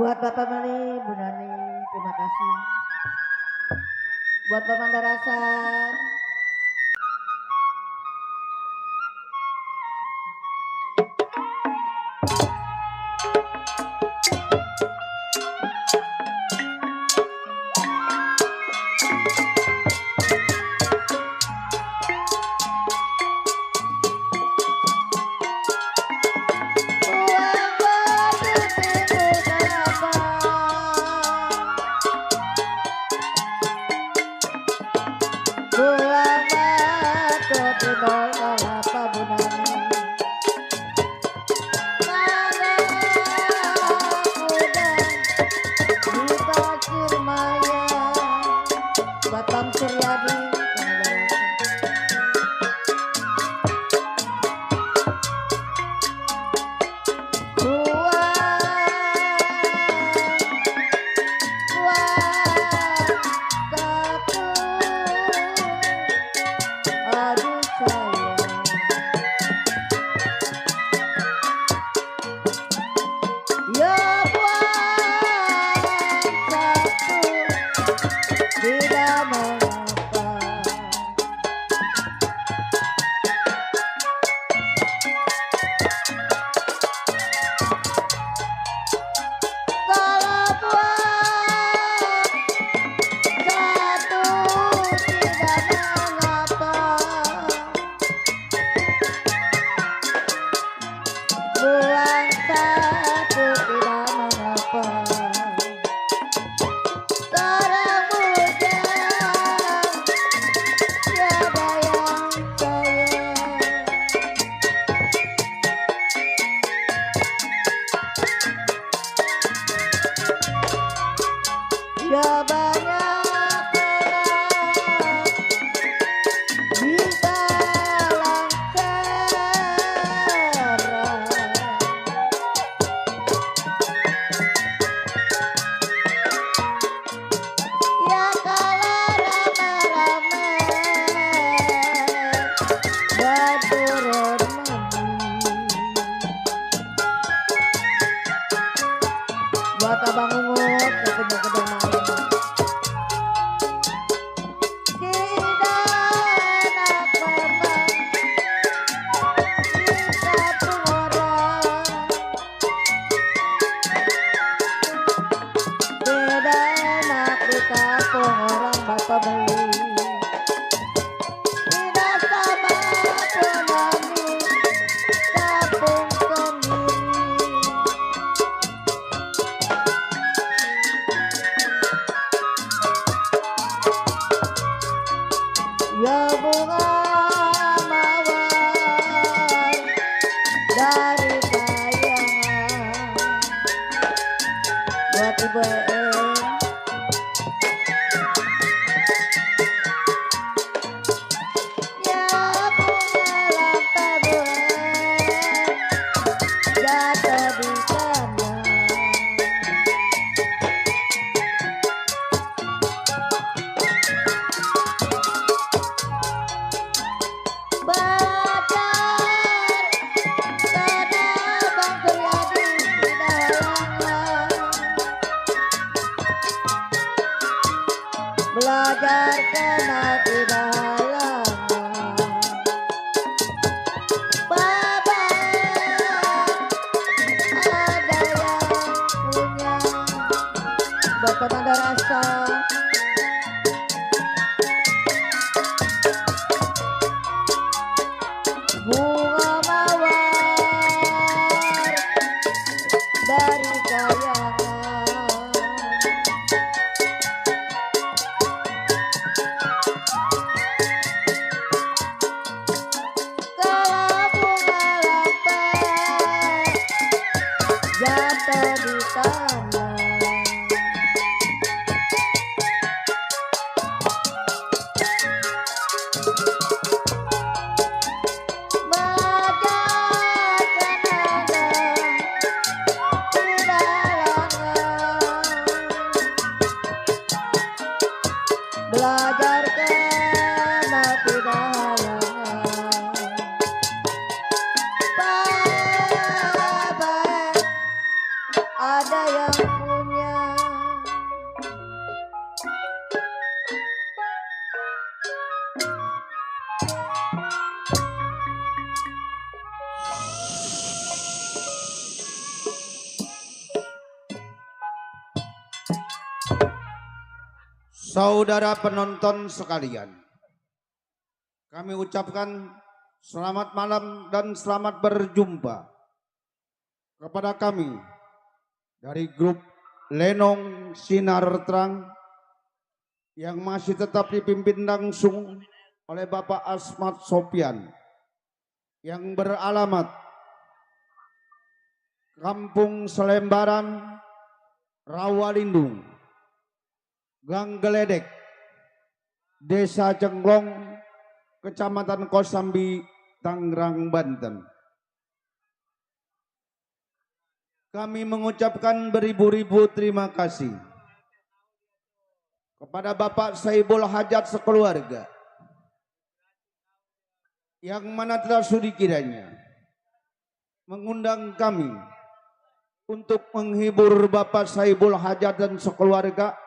Buat Bapak Meli, Bu Nani, terima kasih. Buat Bapak Darasan, Batam Suryadi, aduh sayang, ya buang satu tidak mengapa. Kalau buang satu tidak mengapa, buang satu tidak mengapa. Sekarang bujang tiada yang sayang, ya banyak orang di dalam serang. Ya kalau rame-rame berturun buat Abang Ungut ke kedong-kedong main. Tidak enak memang di satu orang, beda enak di kampung orang Bapak Beli. Tidak sama penani kampung sendiri. Ya bunga mawar dari kayangan buat Ibu Em. Ya bunga lampe buah jatuh di sana. Belajar karena Bang Suryadi tidak halangan, belajar karena tidak halangan. Baba ada yang punya Bapak Madarasa. Bunga mawar dari kayangan, kalau bunga lampe jatuh di tanah. Saudara penonton sekalian, kami ucapkan selamat malam dan selamat berjumpa kepada kami dari grup Lenong Sinar Terang yang masih tetap dipimpin langsung oleh Bapak Asmat Sopian yang beralamat Kampung Selembaran, Rawalindung, Gang Geledek, Desa Cenglong, Kecamatan Kosambi, Tangerang, Banten. Kami mengucapkan beribu-ribu terima kasih kepada Bapak Saibul Hajat sekeluarga yang mana telah sudi kiranya mengundang kami untuk menghibur Bapak Saibul Hajat dan sekeluarga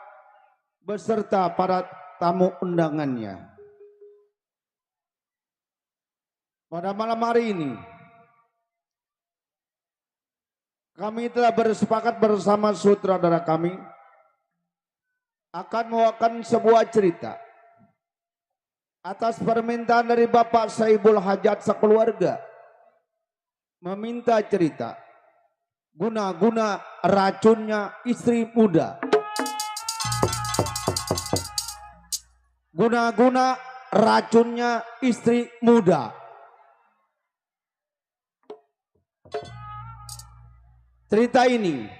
beserta para tamu undangannya. Pada malam hari ini kami telah bersepakat bersama sutradara kami akan membawakan sebuah cerita atas permintaan dari Bapak Saibul Hajat sekeluarga, meminta cerita guna-guna racunnya istri muda. Guna-guna racunnya istri muda. Cerita ini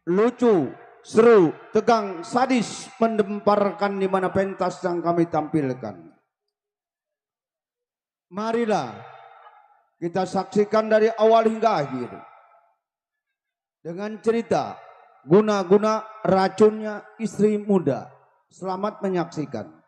lucu, seru, tegang, sadis, mendemparkan di mana pentas yang kami tampilkan. Marilah kita saksikan dari awal hingga akhir dengan cerita guna-guna racunnya istri muda. Selamat menyaksikan.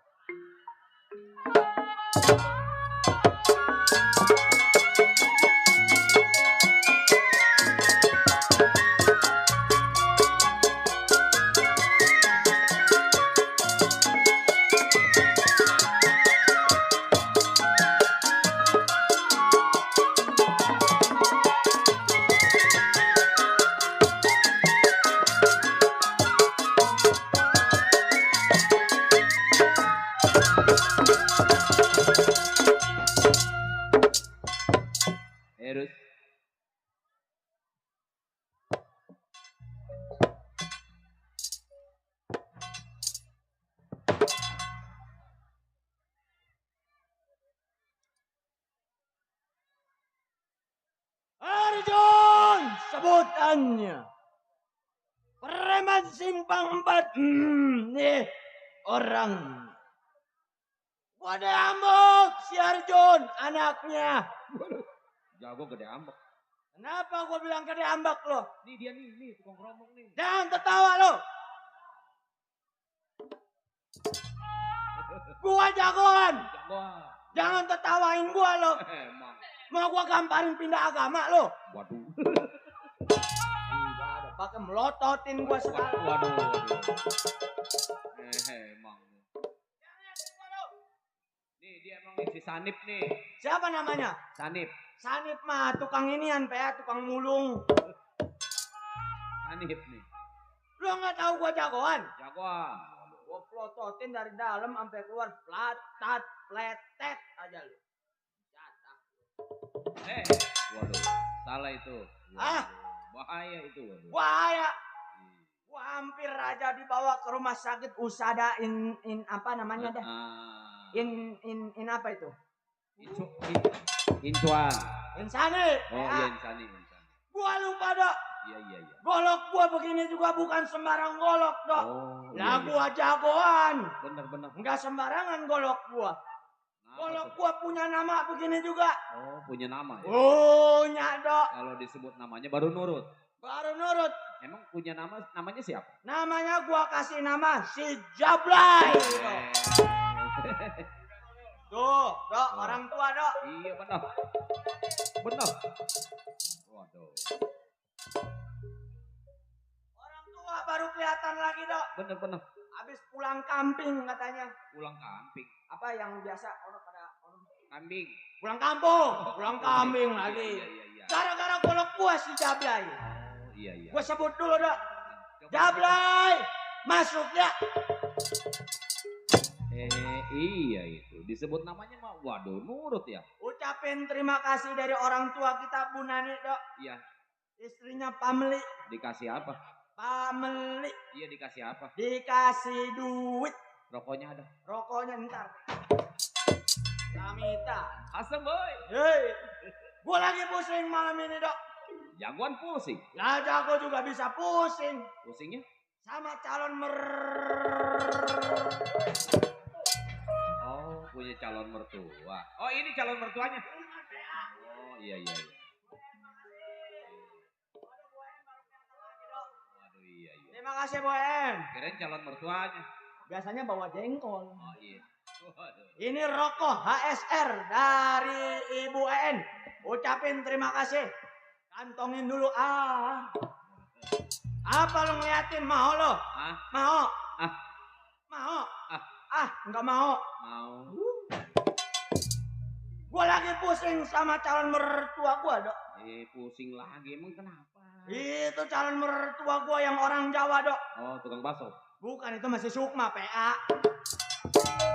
Arjun sebutannya preman simpang 4. Nih orang gua ambek si Arjun anaknya. Jago gede ambek. Kenapa gua bilang gede ambek lo? Nih dia nih tukang keromong nih. Jangan tertawa lo. Gua jagoan. Jagoan. Jangan tertawain gua lo. Emang. Mau gua gamparin pindah agama lo. Waduh. Enggak ada pakai melototin gua sekarang. Waduh. Emang. Nih dia emang nih si Sanip nih. Siapa namanya? Sanip. Sanip mah tukang inian tukang mulung. Sanip nih. Lo nggak tahu gua jagoan? Jagoan. Gua pelototin dari dalam sampai keluar platat pletet aja lu. Jatah. Waduh, salah itu. Ah, bahaya itu. Waduh. Bahaya. Gua hampir aja dibawa ke rumah sakit Usada in apa namanya dah? In apa itu? Incuan. Insani. Oh iya insani. Gua lupa dok. Iya. Golok gua begini juga bukan sembarang golok dok. Oh, lah iya. Gua jagoan. Bener. Enggak sembarangan golok gua. Golok gua punya nama begini juga. Oh punya nama ya? Punya dok. Kalau disebut namanya baru nurut. Baru nurut. Emang punya namanya siapa? Namanya gua kasih nama si Jablay. Tuh, dok, orang tua dok. Iya benar. Waduh. Orang tua baru kelihatan lagi dok. Bener. Habis pulang kamping katanya. Pulang kamping. Apa yang biasa orang pada Kambing. pulang kampung, pulang kambing Iya, lagi. Iya. Gara-gara golok gua si Jablay. Oh iya. Gua sebut dulu dok. Jablay, masuk ya. Iya itu. Disebut namanya mah waduh nurut ya. Ucapin terima kasih dari orang tua kita Bu Nani dok. Iya. Istrinya Pameli. Dikasih apa? Pameli. Iya dikasih apa? Dikasih duit. Rokoknya ada. Rokoknya ntar. Samita. Asem boy. Hei. Gua lagi pusing malam ini dok. Jagoan pusing. Lah jago juga bisa pusing. Pusingnya? Sama calon Oh punya calon mertua. Oh ini calon mertuanya. Oh iya iya. Iya. Waduh iya iya. Terima kasih Bu En. Kirain calon mertuanya. Biasanya bawa jengkol. Oh iya. Waduh. Ini rokok HSR dari Ibu En. Ucapin terima kasih. Kantongin dulu Apa lo ngeliatin? Mau lo? Ah? Mau? Ah? Mau? Ah? Enggak mau. Mau. Gua lagi pusing sama calon mertua gua, Dok. Pusing lagi emang kenapa? Itu calon mertua gua yang orang Jawa, Dok. Oh tukang bakso. Bukan, itu masih Sukma, PA.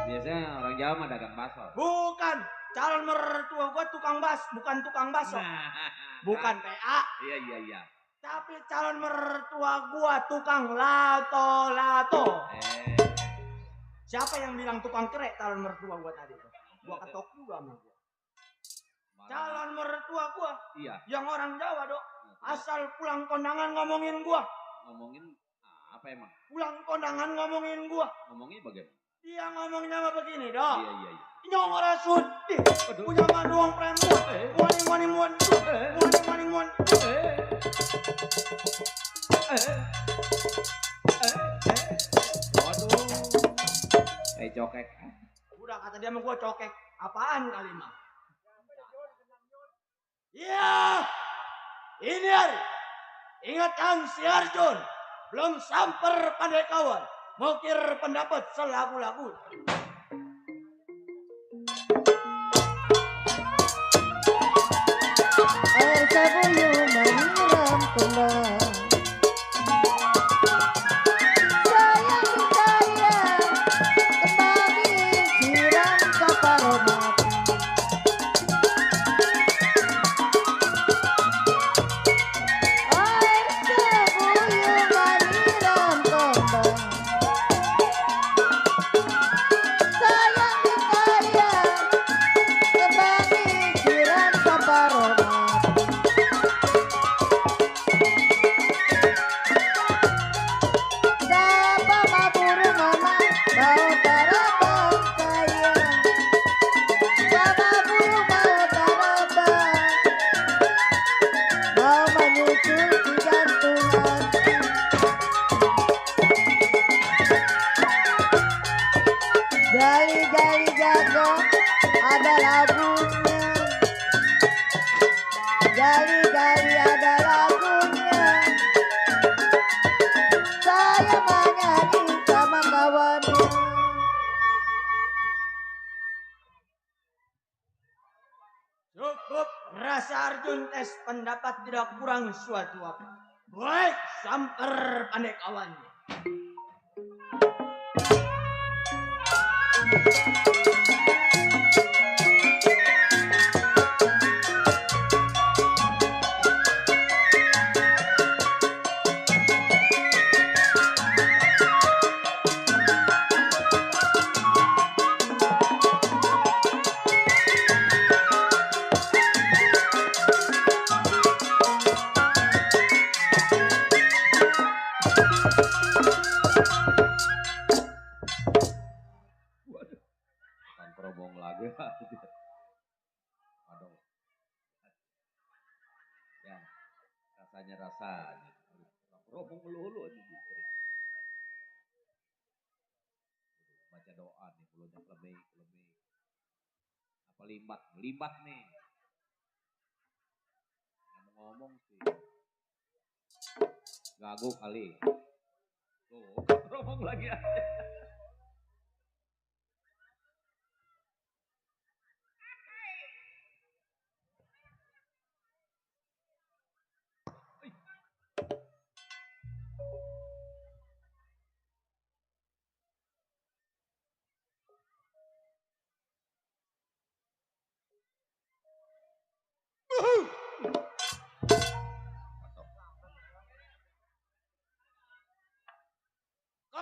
Biasanya orang Jawa mah dagang bakso. Bukan. Calon mertua gua tukang bukan tukang bakso. Bukan PA. Iya iya iya. Tapi calon mertua gua tukang lato. Siapa yang bilang tukang kerek calon mertua gua tadi? Gua ketok juga sama gua. Calon mertua gua. Iya. Yang orang Jawa, Dok. Asal pulang kondangan ngomongin gua. Ngomongin apa emang? Pulang kondangan ngomongin gua. Ngomongin bagaimana? Dia ngomongnya mah begini, Dok. Iya iya iya. Nyong ora sudi. Aduh. Punya maduang perempuan. Wani muan. Wani muan. Waduh. Cokek. Udah kata dia sama gua cokek. Apaan kali mah? Iya. Ini hari. Ingatkan si Arjun. Belum samper pandai kawan. Mukir pendapat selagu-lagu. Air sabuyung menyiram kembang. Sayang saya kembali siram kaparomat. Air sabuyung menyiram kembang. Sayang saya kembali siram kaparomat. Sapa maburu mama mau tarabang sayang. Sapa buru mau tarabang. Mau menyusul di jantungan. Gali-gali jago ada lagunya. Gali-gali ada lagunya. Saya menyanyi sama kawannya. Cukup rasa Arjun tes pendapat tidak kurang suatu apa. Baik, samper pandai kawannya. Waduh. Kan kerobong lagi. Waduh. Ya, rasanya. Kerobong melulu aja gitu. Baca doa nih, mulutnya lebih. Apa limbat nih. Ngomong sih. Gagu kali. Tuh, kerobong lagi aja.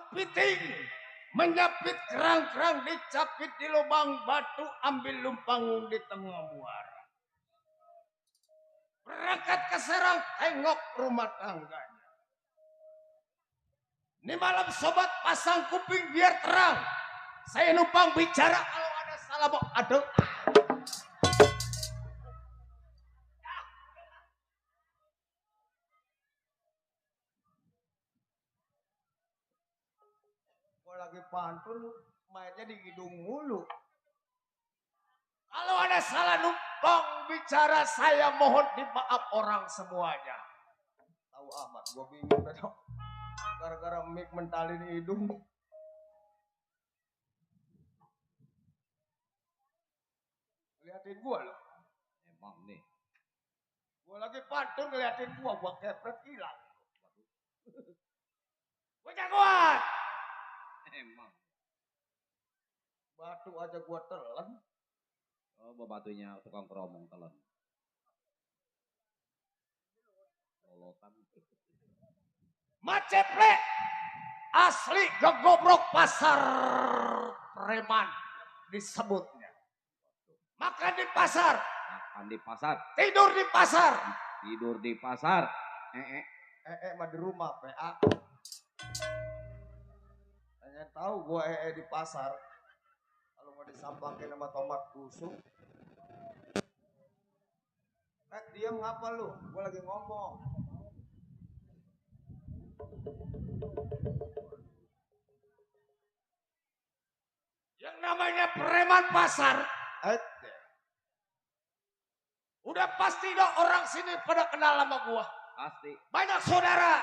Piting menyapit kerang-kerang, dicapit di lubang batu, ambil lumpang di tengah muara. Berangkat ke Serang, tengok rumah tangganya. Ini malam sobat pasang kuping biar terang. Saya numpang bicara, kalau ada salah mau aduh. Gua lagi pantun, mainnya di hidung mulu. Kalau ada salah numpang bicara, saya mohon dimaaf orang semuanya. Tahu amat, gua bingung dah. Gara-gara mic mentalin hidung. Liatin gua loh. Emang nih. Gua lagi pantun ngeliatin gua kepret hilang. Gua jagoan. Emang. Batu aja gua telan. Oh, batunya tukang keromong telan. Lolotan. Maceple asli gegobrok pasar preman disebutnya. Makan di pasar, Makan di pasar. tidur di pasar. Tidur di pasar. Mah di rumah PA. Hanya tahu gua di pasar. Kalau mau disampakin sama tomat busuk. Diam ngapa lu? Gua lagi ngomong. Yang namanya preman pasar, udah pasti dong orang sini pada kenal sama gua. Pasti. Banyak saudara.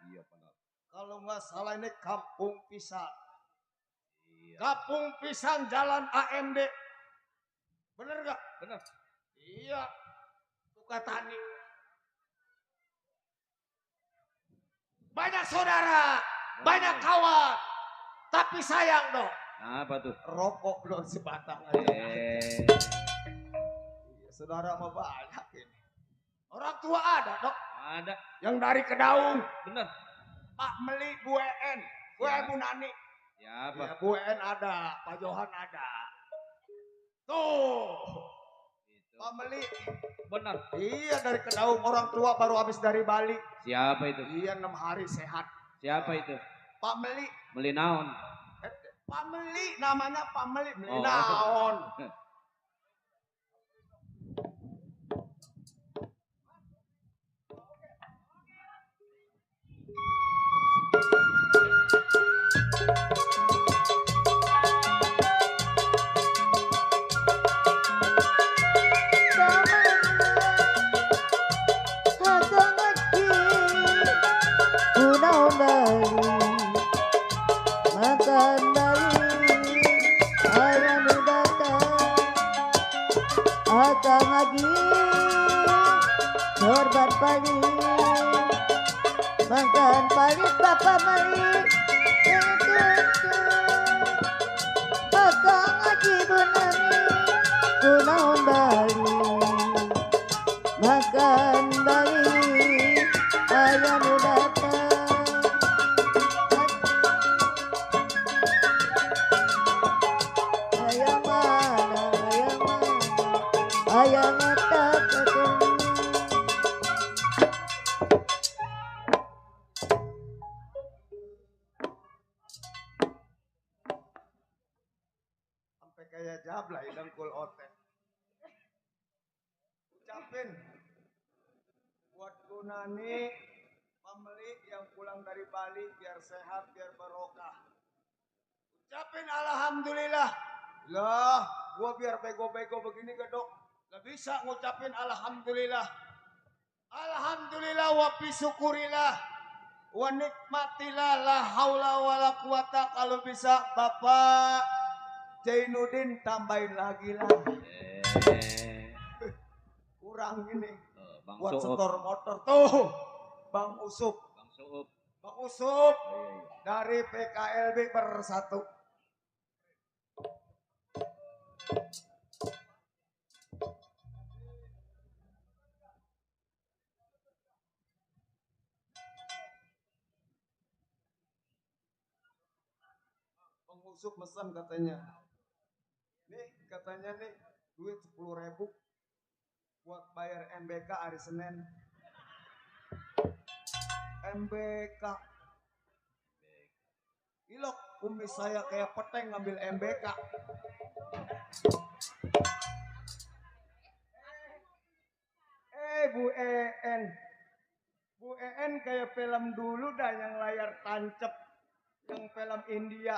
Iya benar. Kalau nggak salah ini Kampung Pisang. Iya. Kampung Pisang Jalan AMD. Bener gak? Benar. Iya. Sukatani. Banyak saudara, banyak kawan. Tapi sayang dong, Apa tuh? rokok belum sebatang aja. Iya, saudara mah banyak ini. Orang tua ada dok, Ada. yang dari Kedaung. Benar. Pak Meli, Bu En, Bu Ya. Bu Nani. Siapa? Ya, Bu En ada, Pak Johan ada. Tuh, Itu. Pak Meli. Benar. Iya dari Kedaung, orang tua baru habis dari Bali. Siapa itu? Iya 6 hari sehat. Siapa itu? Pak Meli. Beli naon? Pak Meli namanya Pak Meli. Meli Oh. naon. Makan Bali, ayam datang, akang lagi, korban paling, makan paling Bapak Mali, akang lagi benani, kunaon Bali, makan Bali, ayam datang. Ayam tak ketemu. Sampai kayak jablay dengkul otek. Ucapin buat Gunani, Pameli yang pulang dari Bali biar sehat, biar barokah. Ucapin alhamdulillah. Lah, gua biar bego-bego begini gedok. Gak bisa ngucapin alhamdulillah. Alhamdulillah wa bisyukurillah. Wa nikmatillah la haula wala quwata. Kalau bisa Bapak Jainuddin tambahin lagi lah. Kurang ini. Bang Buat Suup. setor motor tuh. Bang Usup. Bang Suup. Bang Usup Oh, iya, iya. dari PKLB Bersatu. Usuk mesen katanya. Nih katanya nih duit 10.000 buat bayar MBK hari Senin. MBK. Ilok kumis saya kayak peteng ngambil MBK. Bu EN. Bu EN kayak film dulu dah yang layar tancep. Yang film India.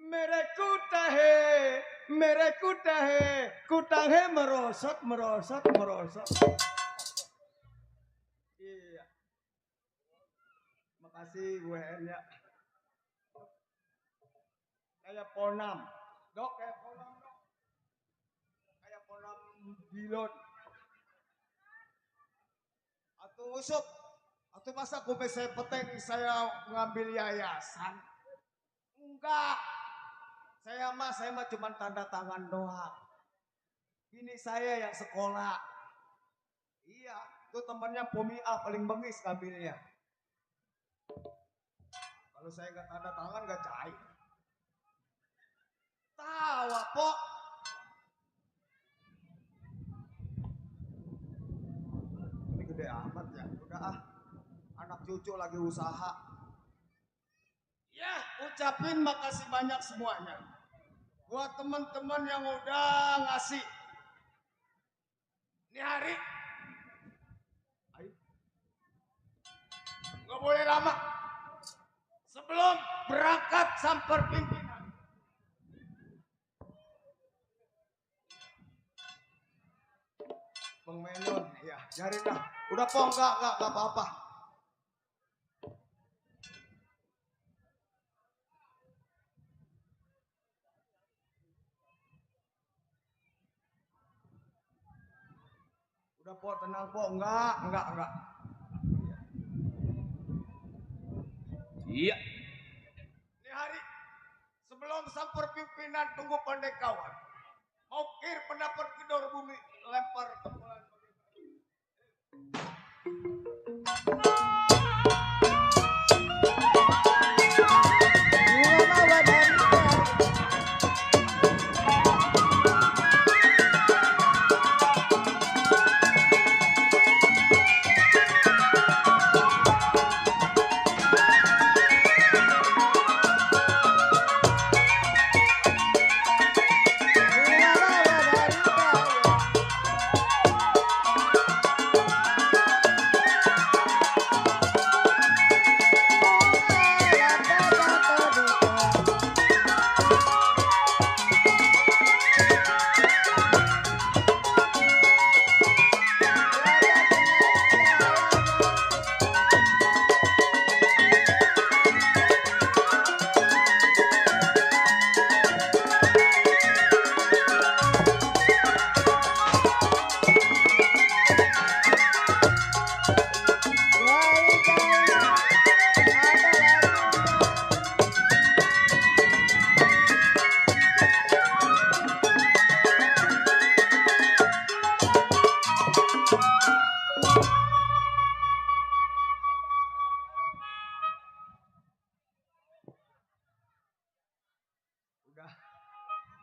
Mereku tahe, kutanghe merosot. Iya. Makasih Bu EN ya. Kayak Ponam. Dok, kayak Ponam dok. Kayak Ponam Bilon. Atuh usuk. Atuh masa kumis saya peteng saya mengambil yayasan? Enggak. Saya mah cuma tanda tangan doang. Ini saya yang sekolah. Iya, itu temannya Pomiah paling bengis ngambilnya. Kalau saya nggak tanda tangan nggak cair. Tawa pok. Ini gede amat ya. Udah ah. Anak cucu lagi usaha. Ya, ucapin makasih banyak semuanya. Buat teman-teman yang udah ngasih. Ini hari. Ayo. Nggak boleh lama. Sebelum berangkat samper pimpinan. Bang Menyon, ya, jarin dah. Udah po, enggak apa-apa. Udah po, tenang po, enggak. Iya. Ini hari sebelum samper pimpinan tunggu pandai kawan. Mau kir pendapat kedor bumi lempar kepala.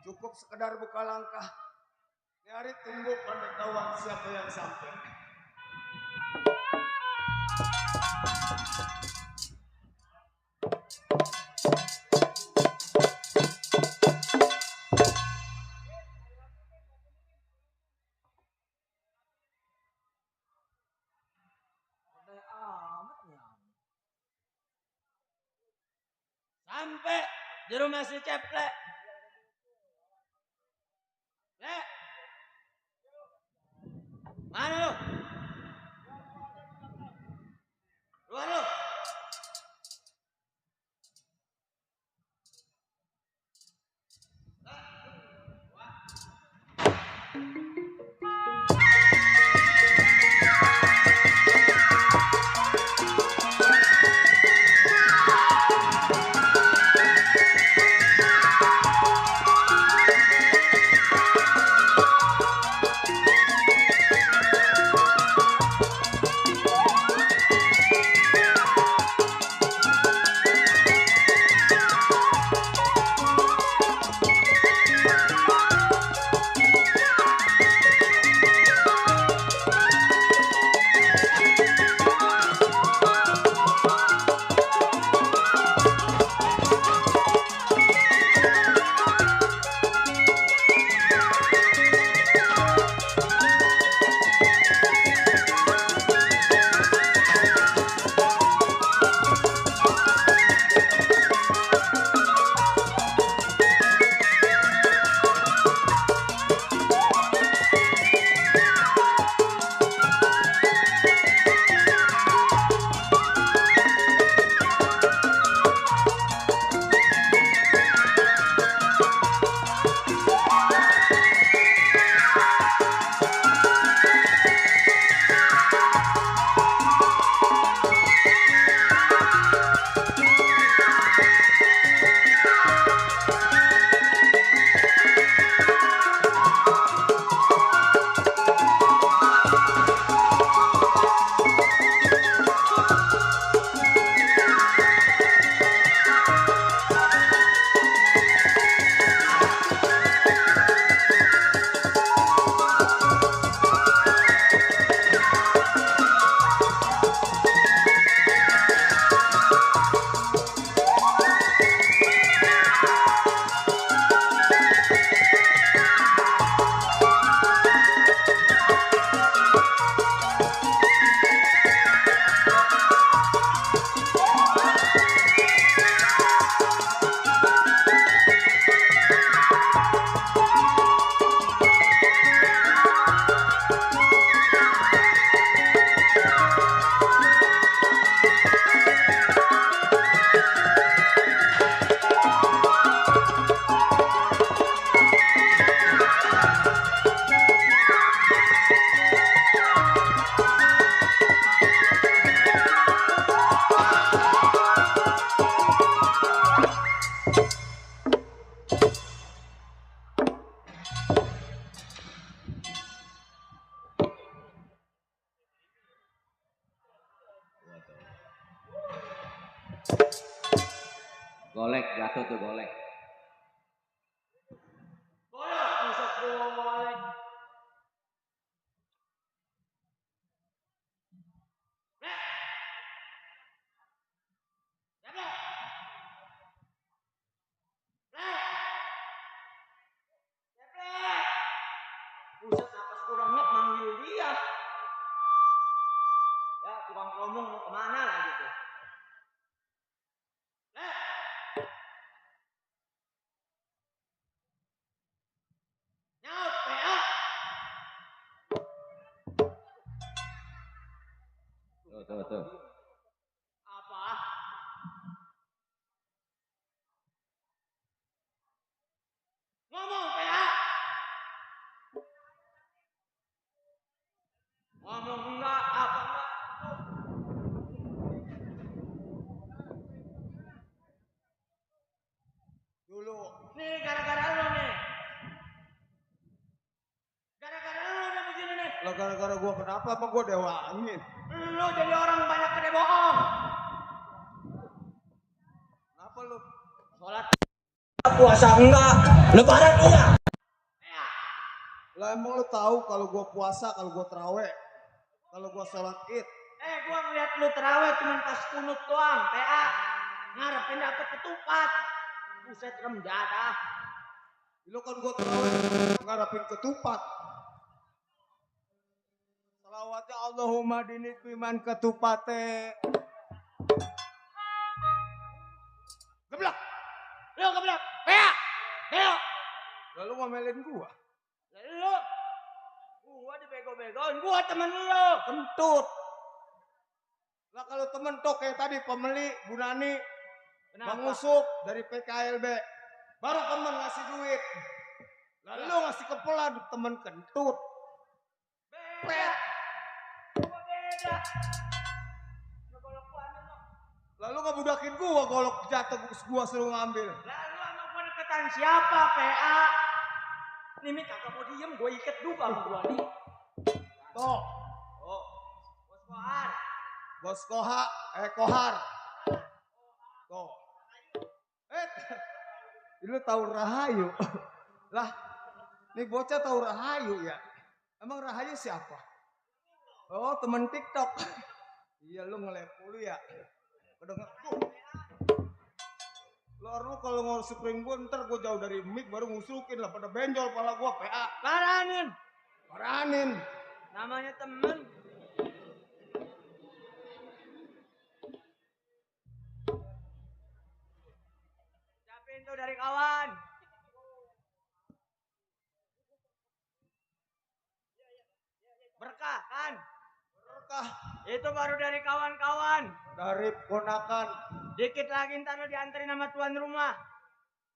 Cukup sekedar buka langkah. Ini hari tunggu pengetahuan siapa yang sampai. Sampai di rumah si Ceplek. Mana lu? Luar lu. Golek jatuh tuh golek. Golek, usap golek. Buset, napas kurangnya manggil dia. Ya, tukang keromong mau kemana lagi tuh? Nyaut, PA. Tuh. Apa? Ngomong, PA. Ngomong enggak, apa enggak? Dulu. Nih, gara-gara lu nih. Gara-gara lu nih begini nih. Lah gara-gara gua kenapa emang gua dewa angin? Lu jadi orang banyak gede bohong. Kenapa lu? Sholat puasa enggak, lebaran iya. Lah emang lu tahu kalau gua puasa, kalau gua terawih, kalau gua sholat id. Gua ngeliat lu terawih cuman pas kunut doang, PA. Ngarepin dapet ketupat. Buset, rem jadah. Lu kan gua terawih ngarepin ketupat. Salawatnya Allahumma dinit biman ketupate. Geblak. Lu keblak, PA. Ayo. Lalu ngomelin gua. Lu. Gua dibego-begoin, gua temen lu. Kentut. Lah kalau temen tok kayak tadi pemeli Bu Nani, Bang Usuk dari PKLB. Baru temen ngasih duit. Lalu lu ngasih kepelan temen kentut. Beda. Gua beda. Ngegolok gua ambil lu. Lalu ngebudakin gua golok jatuh gua suruh ngambil. Lalu sama gua deketan siapa, PA? Nih Mi kagak mau diem, gua iket juga sama gua nih. Toh, Oh, bos Kohar. Bos Kohar. Toh. Lu tahu Rahayu? Lah, nih bocah tahu Rahayu ya? Emang Rahayu siapa? Oh, temen TikTok. Iya, lu nge-live mulu ya? Kedengar tuh. Lu kalau ngusukin gua ntar gua jauh dari mic baru ngusukin lah pada benjol pala gua PA. Paranin. Namanya temen. Siapin tuh dari kawan. Berkah kan? Berkah Itu baru dari kawan-kawan. dari ponakan Dikit lagi ntar lo dianterin sama tuan rumah.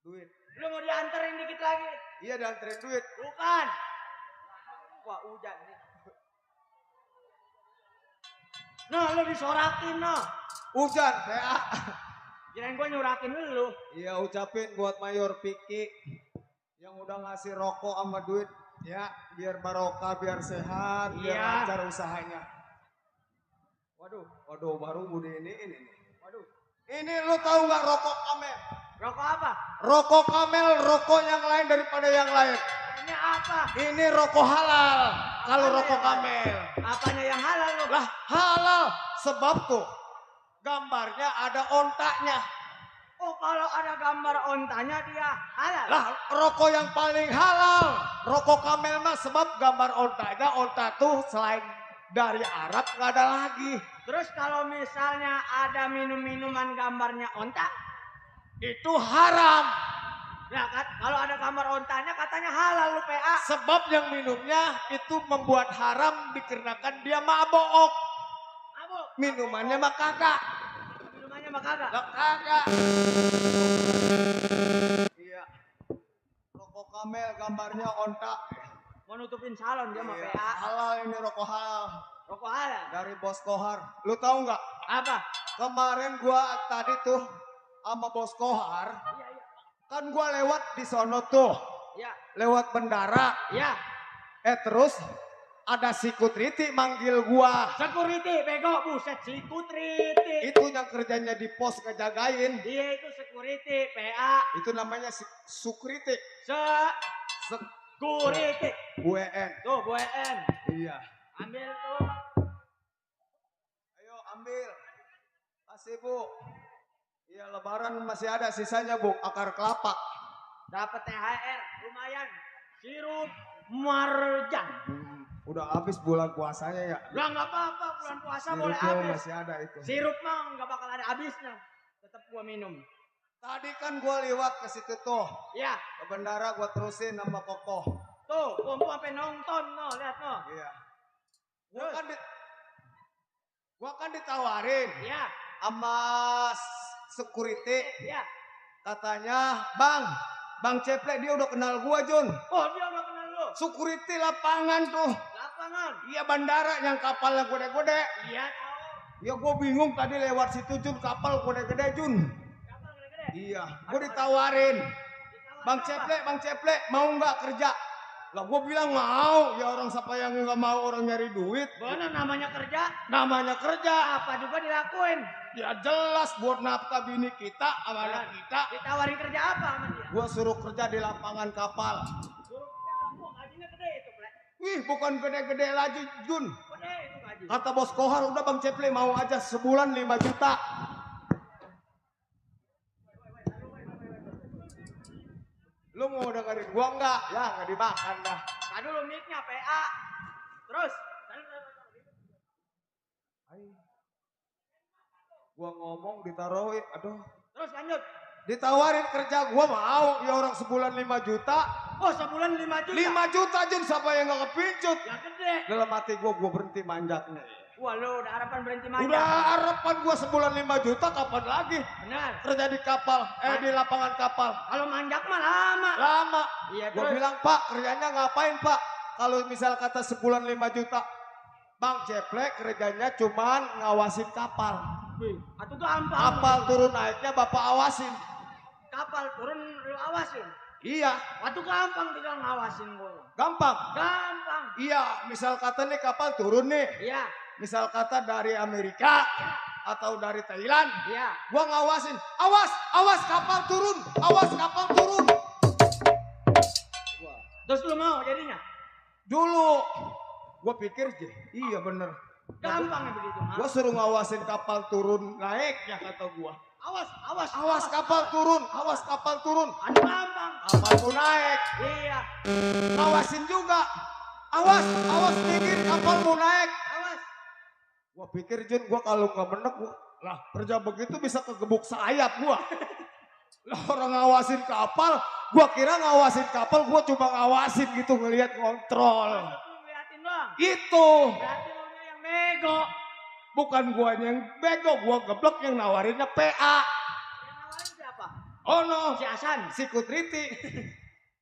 duit. Lu mau dianterin dikit lagi? Iya, dianterin duit. Bukan. Wah, hujan nih. Nah, lu disorakin noh. Hujan PA. Kirain gua nyurakin lu. Iya, ucapin buat Mayor Piki yang udah ngasih rokok sama duit ya, biar barokah, biar sehat, biar Iya. lancar usahanya. Waduh, baru Budi ini. Waduh. Ini lu tahu nggak rokok Kamel? Rokok apa? Rokok Kamel, rokok yang lain daripada yang lain. Ini apa? Ini rokok halal. Kalau Apanya rokok yang Kamel. Apanya yang halal lu? Lah, halal. Sebab tuh gambarnya ada ontaknya. Oh, kalau ada gambar ontanya dia halal. Lah, rokok yang paling halal. Rokok Kamel mah sebab gambar ontanya, onta tuh selain dari Arab nggak ada lagi. Terus kalau misalnya ada minum-minuman gambarnya onta, Itu haram. ya kan? Kalau ada gambar ontanya katanya halal lu PA. Sebab yang minumnya itu membuat haram dikarenakan dia mabok. Abu, Minumannya mah kagak. minumannya mah kagak. Lah kagak. Iya. Rokok Kamel gambarnya onta. Mau nutupin salon dia mah Iya, PA. halal ini rokok halal Rokok halal. dari Bos Kohar. Lu tahu nggak? Apa? Kemarin gua tadi tuh sama Bos Kohar, Iya. kan gua lewat di sono tuh, Iya. lewat bendara. Iya. Terus ada si Kutriti manggil gua. Security, bego, buset, security. Itu yang kerjanya di pos ngejagain. Dia itu security, PA. Itu namanya Sukriti. Security. WN. Tuh, BN. Iya. Ambil tuh. Ayo ambil. Kasih Bu. Iya lebaran masih ada sisanya Bu. Akar kelapa. Dapat THR, lumayan. Sirup marjan. Udah habis bulan puasanya ya. Lah nggak apa-apa, bulan puasa boleh Sirupnya habis. masih ada itu. Sirup mah nggak bakal ada habisnya. Tetap gua minum. Tadi kan gua lewat ke situ tuh. Ya, Ke bendara gua terusin sama Kokoh. tuh, kumpul sampai nonton, no, lihat no. Iya. Gua kan ditawarin Ya, sama security. ya. Katanya, Bang Ceplek dia udah kenal gua, Jun. Oh, dia udah kenal lu. Security lapangan tuh. Lapangan. Iya bandara yang kapalnya gede-gede. Iya, tahu. Ya gua bingung tadi lewat situ Jun, kapal gede-gede Jun. Kapal gede-gede. Iya, gua ditawarin. Ditawarin Bang Ceplek mau nggak kerja? Lah gua bilang mau. Ya orang siapa yang nggak mau orang nyari duit. Bener namanya kerja, Namanya kerja. apa juga dilakuin. Ya jelas buat nafkah bini kita, sama anak kita. Ditawarin kerja apa sama dia? Gua suruh kerja di lapangan kapal. Suruh kerja, wah gajinya gede itu, Plek. Wih, bukan gede-gede lagi, Jun. Gede itu gaji. Kata bos Kohar, udah Bang Ceplek mau aja sebulan 5 juta. Lu mau dengerin gua enggak? Ya, enggak dimakan dah. Tadi dulu mic-nya PA. Terus. Gua ngomong ditaruhin, aduh. Terus lanjut. Ditawarin kerja gua mau, ya orang sebulan 5 juta. Oh, sebulan 5 juta. 5 juta Jun, siapa yang enggak kepincut? Ya gede. Dalam hati gua berhenti manjaknya. Wah, lu udah harapan berhenti manja. Udah harapan gua sebulan 5 juta, kapan lagi? Benar. Kerja di kapal, di lapangan kapal. Kalau manjak mah lama. Lama. Iya, Gua terus. bilang, Pak, kerjanya ngapain, Pak? Kalau misal kata sebulan 5 juta. Bang Ceplek kerjanya cuman ngawasin kapal. Wih, atuh gampang. Kapal turun naiknya Bapak awasin. Kapal turun lu awasin. Iya, Atuh gampang tinggal ngawasin gua. gampang. Gampang. Iya, misal kata nih kapal turun nih. Iya, Misal kata dari Amerika atau dari Thailand. iya. Gua ngawasin. Awas kapal turun. Awas kapal turun. Terus lu mau jadinya? Dulu gua pikir, iya bener. Gampang ya begitu, mah. Gua suruh ngawasin kapal turun naiknya kata gua. Awas Kapal turun, awas kapal turun. Anu gampang. Kapal mau naik, Iya, ngawasin juga. Awas minggir kapal mau naik. awas. Gua pikir Jun, gua kalau nggak menek gua, lah kerja begitu bisa kegebuk sayap gua. Lah orang ngawasin kapal, gua kira ngawasin kapal, gua cuma ngawasin gitu ngelihat kontrol. Lu ngeliatin doang. Itu Berarti lu yang bego. bukan gua yang bego, gua geblek yang nawarinnya PA. Yang nawarin siapa? Oh no, Si Hasan. si Kutriti.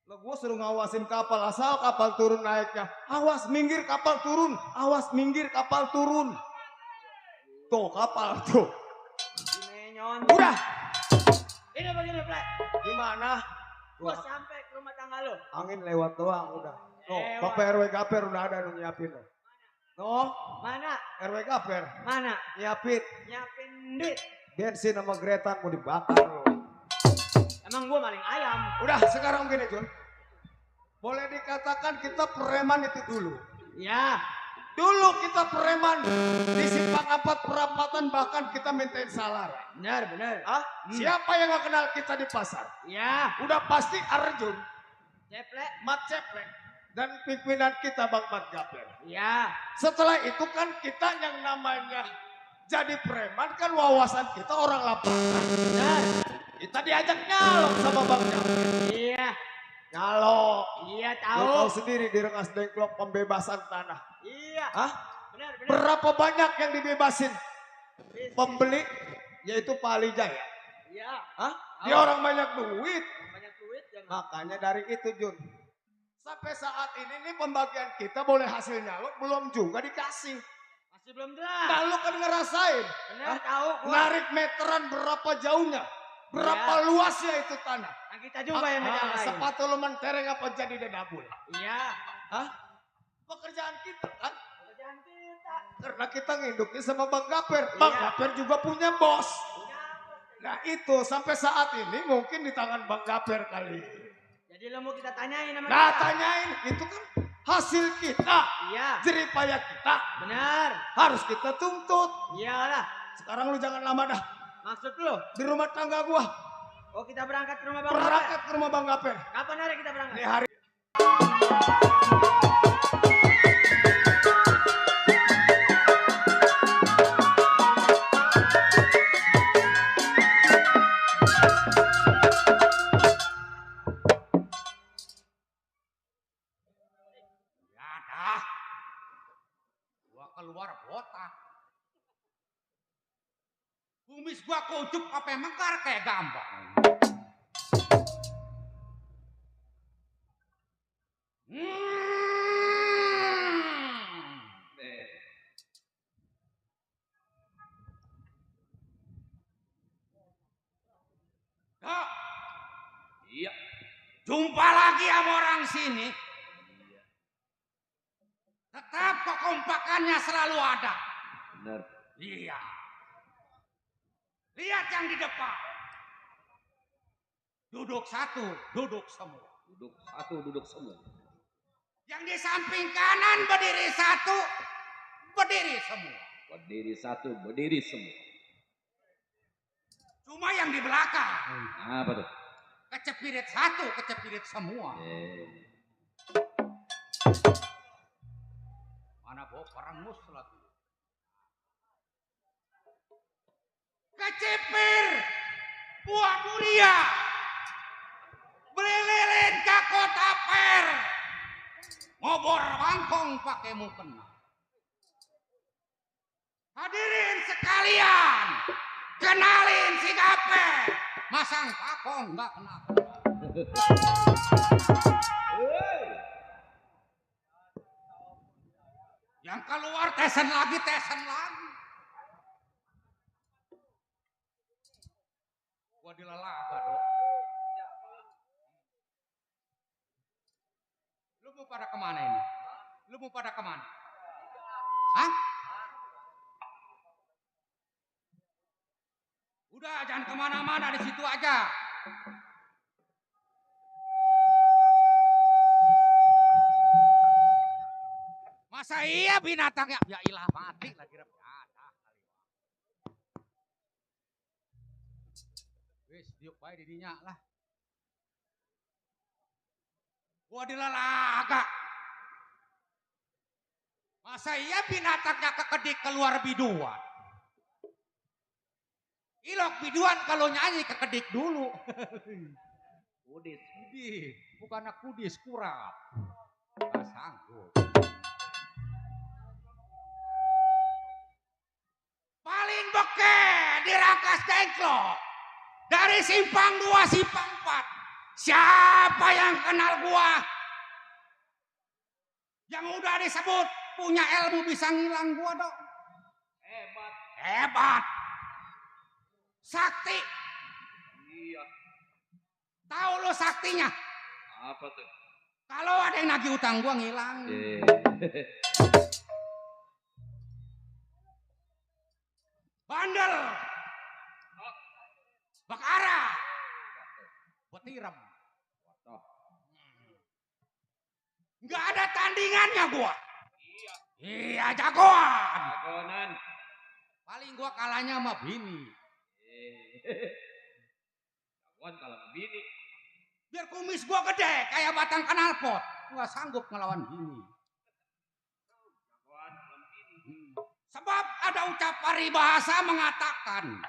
Lah gua suruh ngawasin kapal, asal kapal turun naiknya. Awas minggir kapal turun, awas minggir kapal turun. Tuh kapal tuh. Menyon. Udah, Ini begini, Plek. gimana? Gua sampai ke rumah tangga lu. Angin lewat doang udah. Tuh, Lewat. Bapak RW Gaper udah ada nu nyiapin loh. No, Mana? RW Gaper Mana? nyiapin Nyiapin duit. bensin sama gretan mau dibakar loh. Emang gua maling ayam. Udah, sekarang gini Jun. Boleh dikatakan kita preman itu dulu. Ya. Dulu kita preman di simpang 4 perapatan bahkan kita mintain salaran. Benar. Ah, siapa yang gak kenal kita di pasar? Ya. Udah pasti Arjun, Ceplek. Mat Ceplek, dan pimpinan kita Bang Mat Gaper. Ya. Setelah itu kan kita yang namanya jadi preman kan wawasan kita orang lapangan. Benar. Kita diajak nyalok sama Bang Gaper. Iya. Nyalok. Iya, Lu tahu. tahu sendiri di Rengas Dengklok pembebasan tanah. Iya. Hah? Benar. Berapa banyak yang dibebasin? Pembeli yaitu Pak Ali Jaya. Iya. Hah? Dia orang banyak duit. Banyak duit jangan. Makanya dari itu Jun. Sampai saat ini nih pembagian kita boleh hasil nyalok belum juga dikasih. Masih belum jelas. Nah lu kan ngerasain. Benar, tahu gua. Narik meteran berapa jauhnya. Berapa Ya. luasnya itu tanah. Nah, kita juga yang ngejagain. Sepatu lu mentereng apa jadi dedabul. Iya. Hah? pekerjaan kita kan. Pekerjaan kita. Karena kita nginduknya sama Bang Gaper. Bang Gaper juga punya bos. Nah itu sampai saat ini mungkin di tangan Bang Gaper kali. Jadi lo mau kita tanyain sama Nah kita? tanyain, itu kan hasil kita. Iya. Jeripaya kita. Benar. Harus kita tuntut. Iyalah. Sekarang lu jangan lama dah. Maksud lo? Di rumah tangga gua. Oh kita berangkat ke rumah Bang Berangkat Gaper. ke rumah Bang Gaper. Kapan hari kita berangkat? Ini hari. Ya dah. Gua keluar botak. Kumis gua kucup apa mekar kayak gambang. Dok. Iya. Jumpa lagi sama orang sini. Tetap kekompakannya selalu ada. Benar. Iya. Lihat yang di depan. Duduk satu, duduk semua. Duduk satu, duduk semua. Yang di samping kanan berdiri satu, berdiri semua. Berdiri satu, berdiri semua. Cuma yang di belakang, Apa tuh? kecepirit satu, kecepirit semua. Mana bawa perengus lagi. Kecepir, buah dunia. Beli lilin ke kota Per. Ngobor bangkong pakai mukena. Hadirin sekalian, kenalin si Gape. Masang pakong nggak kenapa. Yang keluar tesen lagi, tesen lagi. Gua dilalaga dok. Lu mau pada kemana ini? Lu mau pada kemana? Hah? Udah jangan kemana-mana, di situ aja. Masa iya binatangnya? Ya ilah mati lagi. Wis diuk bae di dinya lah. Gua dilalaga. Masa iya binatangnya kekedik keluar biduan? Ilok biduan kalau nyanyi kekedik dulu. Kudis. Kudis. Bukan kudis, kurap. Gak sanggup. Paling beke di Rangkas Dengklok. Dari simpang 2, simpang 4. Siapa yang kenal gua? Yang udah disebut punya ilmu bisa ngilang gua dong. Hebat. Hebat. Sakti. Iya. Tahu lo saktinya? Apa tuh? Kalau ada yang nagih utang gua ngilang. Bandel. Bakara. Betiram. Nggak ada tandingannya gua. Iya jagoan. Jagoan. Paling gua kalahnya sama bini. Jagoan kalau bini. Biar kumis gua gede kayak batang knalpot. Gua sanggup ngelawan bini. Jagoan kalau bini. Sebab ada ucap paribahasa mengatakan.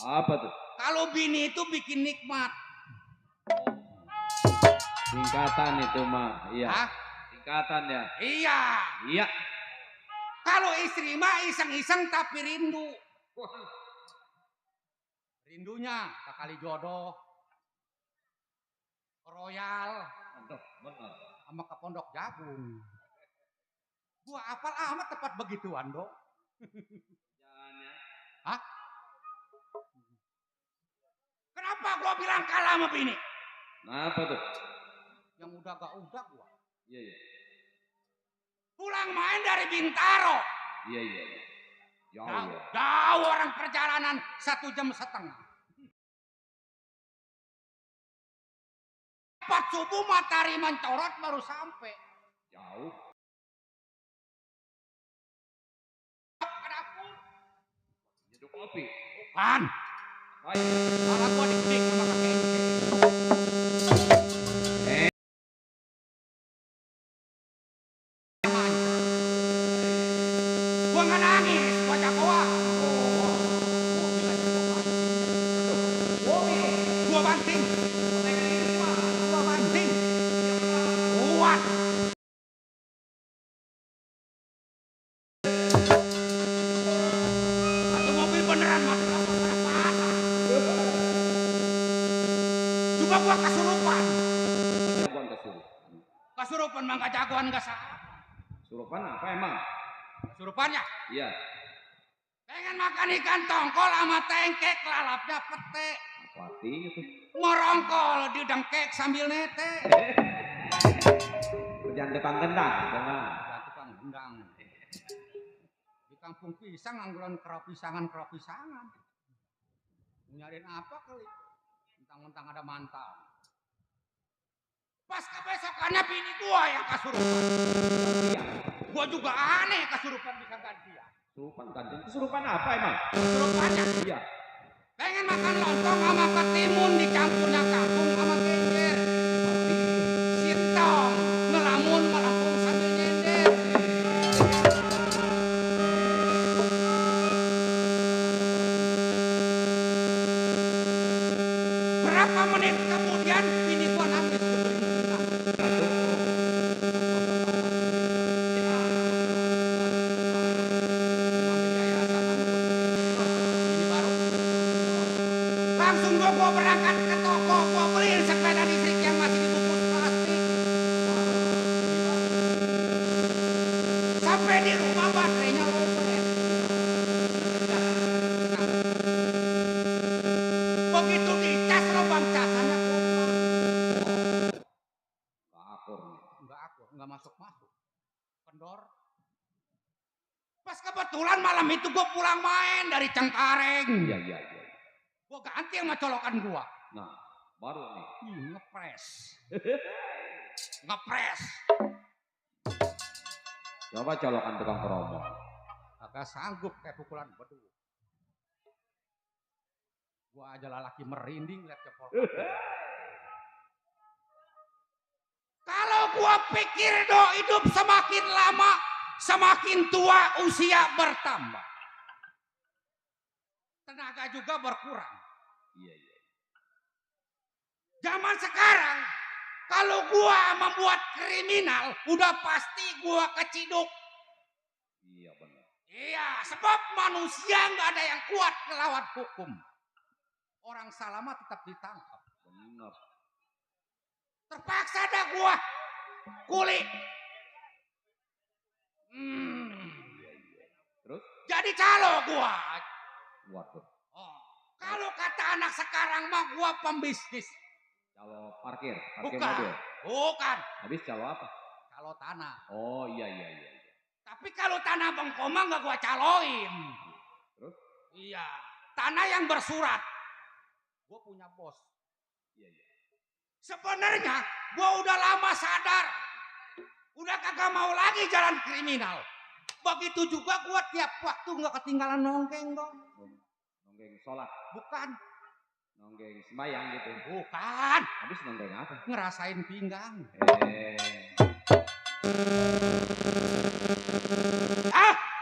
Apa tuh? Kalau bini itu bikin nikmat. Singkatan itu mah. Iya. Hah? Singkatan ya. Iya. Iya. Kalau istri mah iseng-iseng tapi rindu. Rindunya ke kali jodoh. Ke Royal. Benar. Sama ke Pondok Jagung. Gua apal amat tepat begituan dong. Jangan ya. Hah? Kenapa gua bilang kalah sama bini? Apa tuh? Yang udah gak udah gua. Iya. Pulang main dari Bintaro. Iya. Jauh Jauh, ya. jauh orang perjalanan 1,5 jam. 4 subuh matahari mencorot baru sampai. Jauh. Ke dapur. Jeduk kopi. Bukan. Ayo. Malah gua dikedik sama kakek ente. Gua nggak nangis, gua jagoan. Mobil aja gua banting. Gua banting. Gua banting. Kuat. Satu mobil beneran mati patah. Juga gua kasurupan. Jagoan kesurupan. Kasurupan mah nggak jagoan nggak salah. Surupan apa emang? Kasurupannya. Iya. Pengen makan ikan tongkol sama tengkek lalapnya pete. Apa artinya tuh? Merongkol di dengkek sambil nete. Kerjaan tukang gendang. Ya tukang gendang. Di kampung pisang anggulan kerap pisangan. Nyariin apa kali? Mentang-mentang ada mantan. Pas kebesokannya bini gua yang kasurupan. Iya. Gua juga aneh kasurupan bisa gantian. Surupan ganti. Kesurupan apa emang? Kasurupannya Iya. pengen makan lontong sama ketimun dicampurnya kangkung sama genjer. Sintong ngelamun melengkung sambil nyender. Berapa menit kemudian bini gua nangis langsung gua berangkat ke toko, gua beliin sepeda listrik yang masih dibungkus plastik. Sampai di rumah baterainya lowbat. Begitu dicas lubang casannya kumat. Nggak akur. Nggak masuk. Kendor. Pas kebetulan malam itu gua pulang main dari Cengkareng. Iya. Gua ganti sama colokan gua. Nah, baru nih. Ngepres. Ngepres. Coba colokan tukang promo. Agak sanggup kayak pukulan bedu. Gua aja lelaki merinding lihat cepol. Kalau gua pikir hidup semakin lama, semakin tua usia bertambah. Tenaga juga berkurang. Iya. Zaman sekarang, kalau gua membuat kriminal, udah pasti gua keciduk. Iya benar. Iya, sebab manusia nggak ada yang kuat melawan hukum. Orang salah mah tetap ditangkap. Benar. Terpaksa dah gua kuli. Terus? Jadi calo gua. Waduh. Oh, kalau kata anak sekarang mah gua pembisnis. Calo parkir Bukan. mobil. Bukan. Habis calo apa? Calo tanah. Oh iya. Tapi kalau tanah bengkoma nggak gua caloin. Terus? Iya. Tanah yang bersurat. Gua punya bos. Iya. Sebenarnya gua udah lama sadar. Udah kagak mau lagi jalan kriminal. Begitu juga gua tiap waktu nggak ketinggalan nongkrong dong. Nonggeng sholat. Bukan. Nonggeng sembayang gitu. Bukan. Habis nonggeng apa? Ngerasain pinggang.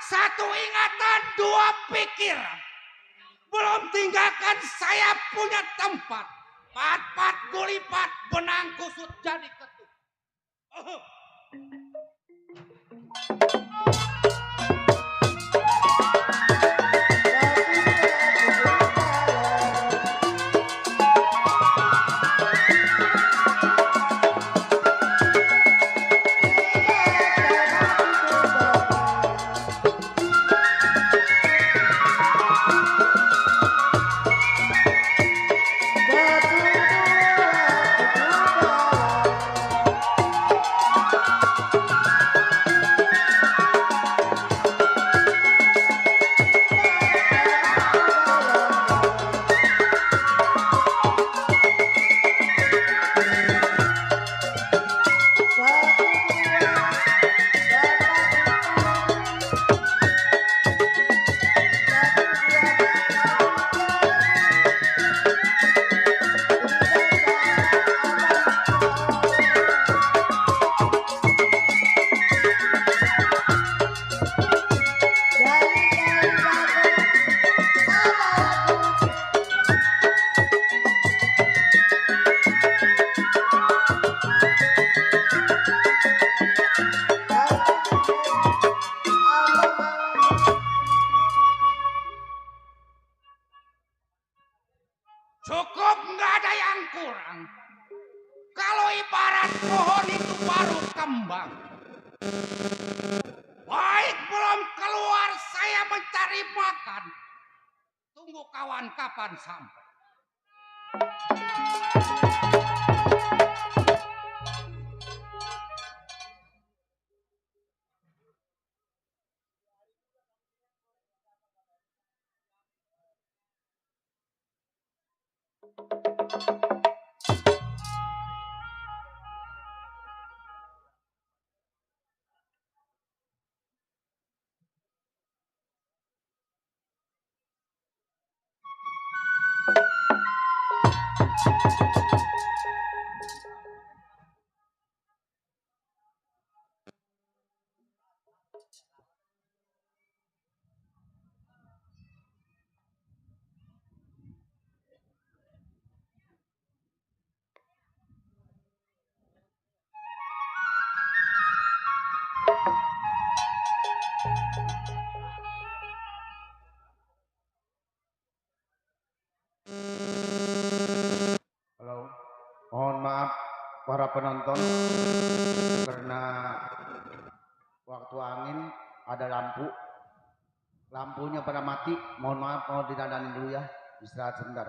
Satu ingatan, dua pikiran. Belum tinggalkan saya punya tempat. Pat-pat gulipat, benang kusut jadi ketuk. orang. Kalau ibarat pohon itu baru kembang. Baik belum keluar saya mencari makan. Tunggu kawan kapan sampai. Halo, mohon maaf para penonton karena waktu angin ada lampunya pada mati. Mohon maaf, mau didadanin dulu ya, istirahat sebentar.